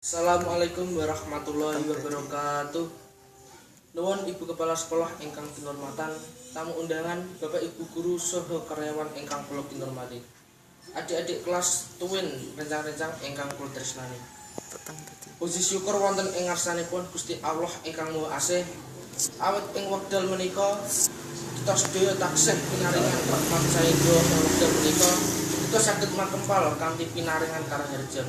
Assalamualaikum warahmatullahi wabarakatuh. Nuwun Ibu Kepala Sekolah ingkang kinurmatan, tamu undangan, Bapak Ibu guru saha karyawan ingkang kula kinurmati. Adik-adik kelas tuwin rencang-rencang ingkang kula tresnani. Peteng dadi. Puji syukur wonten ing ngarsanipun Gusti Allah ingkang Maha Asih. Awit ing wekdal menika kita sedaya taksih pinaringan rahmat saengga ing wekdal menika kita saged makempal kanthi pinaringan karaharjan.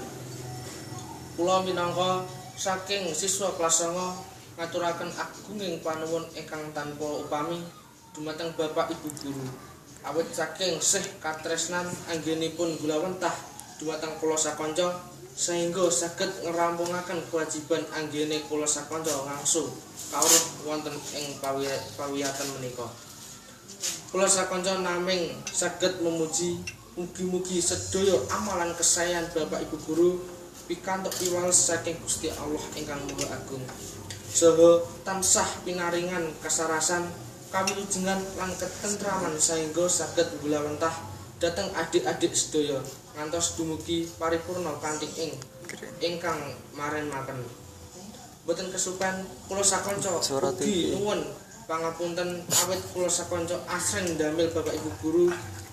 Kula minangka saking siswa kelas 9 ngaturaken agunging panuwun ingkang tanpa upami dumateng Bapak Ibu guru. Awit saking sih katresnan anggenipun gulawentah dumateng kula sakanca sehingga saged ngrampungaken kewajiban anggene kula sakanca ngangsu kawruh wonten ing pawiyatan menika. Kula sakanca naming saged memuji, mugi-mugi sedaya amalan kesaean Bapak Ibu guru pikantuk piwales saking Gusti Allah ingkang Maha Agung. Saha tansah pinaringan kasarasan, kawilujengan lan ketentraman saengga saged gulawentah dhateng adik-adik sedaya ngantos dumugi paripurna kanthi ing Keren. ingkang maremaken. Boten kesupen kula sakanca Suara ugi TV. Nuwun pangapunten awit kula sakanca asring ndamel Bapak Ibu guru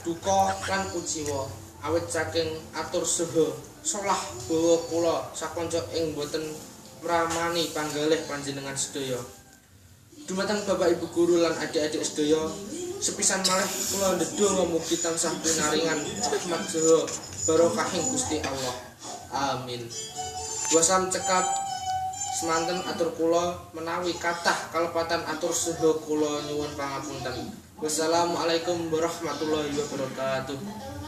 duka lan kuciwa awit saking atur saha solah bawa kula sakanca ing boten mramani panggalih panjenengan sedaya. Dumateng Bapak Ibu guru lan adik-adik sedaya, sepisan malih kula ndedonga mugi tansah pinaringan rahmat saha barokahing Gusti Allah. Amin. Wasam cekap semanten atur kula, menawi kathah kalepatan atur saha kula nyuwun pangapunten. Wassalamualaikum warahmatullahi wabarakatuh.